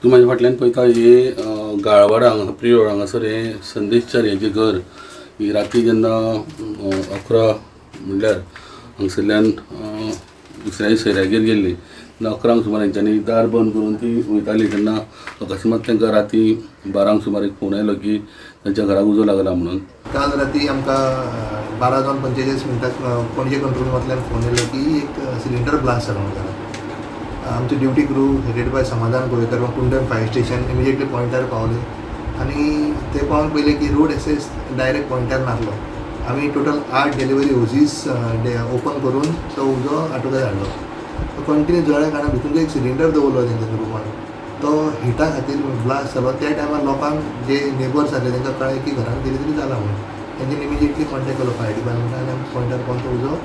तूं म्हाज्या फाटल्यान पळयता हे गाळवाडा हांगा प्रियोळ हांगासर हें संदेश च्यारी हेजें घर ही राती जेन्ना 11 म्हणल्यार हांगसरल्यान दुसऱ्या सोयऱ्यागेर गेल्ली तेन्ना 11 सुमार हेंच्यांनी दार बंद करून ती वयताली तेन्ना अकस्मात तांकां राती 12 सुमार एक फोन आयलो की तांच्या घराक उजो लागला म्हणून. काल राती आमकां 12:45 पणजे कंट्रोल रुमांतल्यान फोन येयलो की एक सिलिंडर ब्लास्ट जाला म्हणून घरात. आमचे duty crew headed by Samadhan Govenkar from Kundem fire station immediately पॉयंटार पावले आनी ते पावन पळयलें की रोड एक्सेस डायरेक्ट पॉयंटार नासलो. आमी टोटल 8 डिलिव्हरी होजीस ओपन करून तो उजो आटोक्यात हाडलो. कंटिन्यू जळ्ळ्या कारणान भितून जो एक सिलिंडर दवरलो तेंच्या रुमान तो हिटा खातीर ब्लास्ट जालो. त्या टायमार लोकांक जे नेबर्स आसले तांकां कळ्ळें की घरान कितें तरी जालां म्हणून. तेंच्यांनी इमिजिएटली कॉन्टेक्ट केलो फायर डिपार्टमेंटा आनी आमी पॉयंटार पावन तो उजो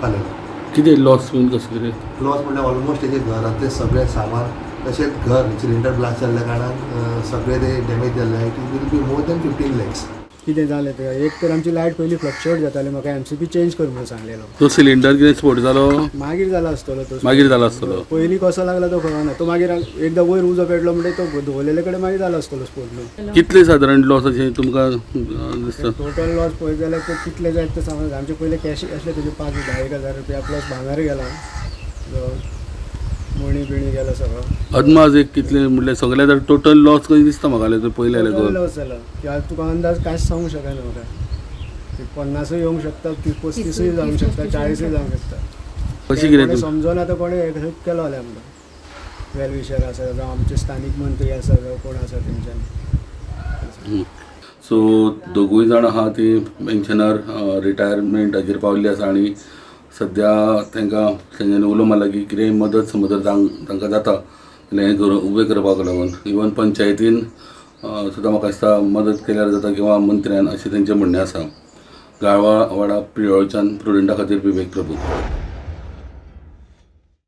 पालयलो. कितें लॉस बीन कसो कितें? लॉस म्हणल्यार ऑलमोस्ट तेजें घरांतलें सगळें सामान तशेंच घर सिलिंडर ब्लास्ट जाल्ल्या कारणान सगळें ते डॅमेज जाल्लें. It will be more than 15 lakhs. कितें जालें तें, एक तर आमची लायट पयलीं फ्लक्चुएट जाताली, म्हाका एमसीबी चेंज कर म्हणून सांगलेलो. तो सिलिंडर कितें स्फोट जालो? मागीर जाला आसतलो तो. मागीर जाला आसतलो. पयलीं कसो लागला तो खबर ना. तो मागीर एकदां वयर उजो पेटलो म्हणटकीर तो दवरलेले कडेन मागीर जाला आसतलो स्फोट न्हू. कितले सादारण लॉस अशें तुमकां दिसता? टोटल लॉस पळयत जाल्यार ते कितले जायत ते सांगूंक. आमचे पयले कॅश आसले तेजे 5-10 हजार रुपया प्लस भांगर गेला, मणी बिणी गेला सगळो. अदमास एक कितले म्हणल्यार सगळे जर टोटल लॉस कशें दिसता म्हाका जाल्यार पयलें टोटल जाल्यार? लॉस जाला की आतां तुका अंदाज कांयच सांगूंक शकना म्हाका. ती 50 येवंक शकता, ती 35 जावंक शकता, 40 जावंक शकता. कशें कितें? समजून आतां कोणें हेल्प केलो जाल्यार आमकां वेल विशर आसा जावं आमचे स्थानीक मंत्री आसा जावं कोण आसा तेंच्यांनी. सो दोगूय जाण आहा ती पेन्शनर रिटायरमेंटाचेर पावल्ली आसा आनी सद्या तांकां तेंच्यांनी उलो मारला की कितेंय मदत समज जर तांकां जाता जाल्यार हें घर उबें करपाक लागून इवन पंचायतीन सुद्दां म्हाका दिसता मदत केल्यार जाता किंवा मंत्र्यान अशें तेंचें म्हणणें आसा. गाळवाडा प्रियोळच्यान प्रुडंटा खातीर विवेक प्रभू.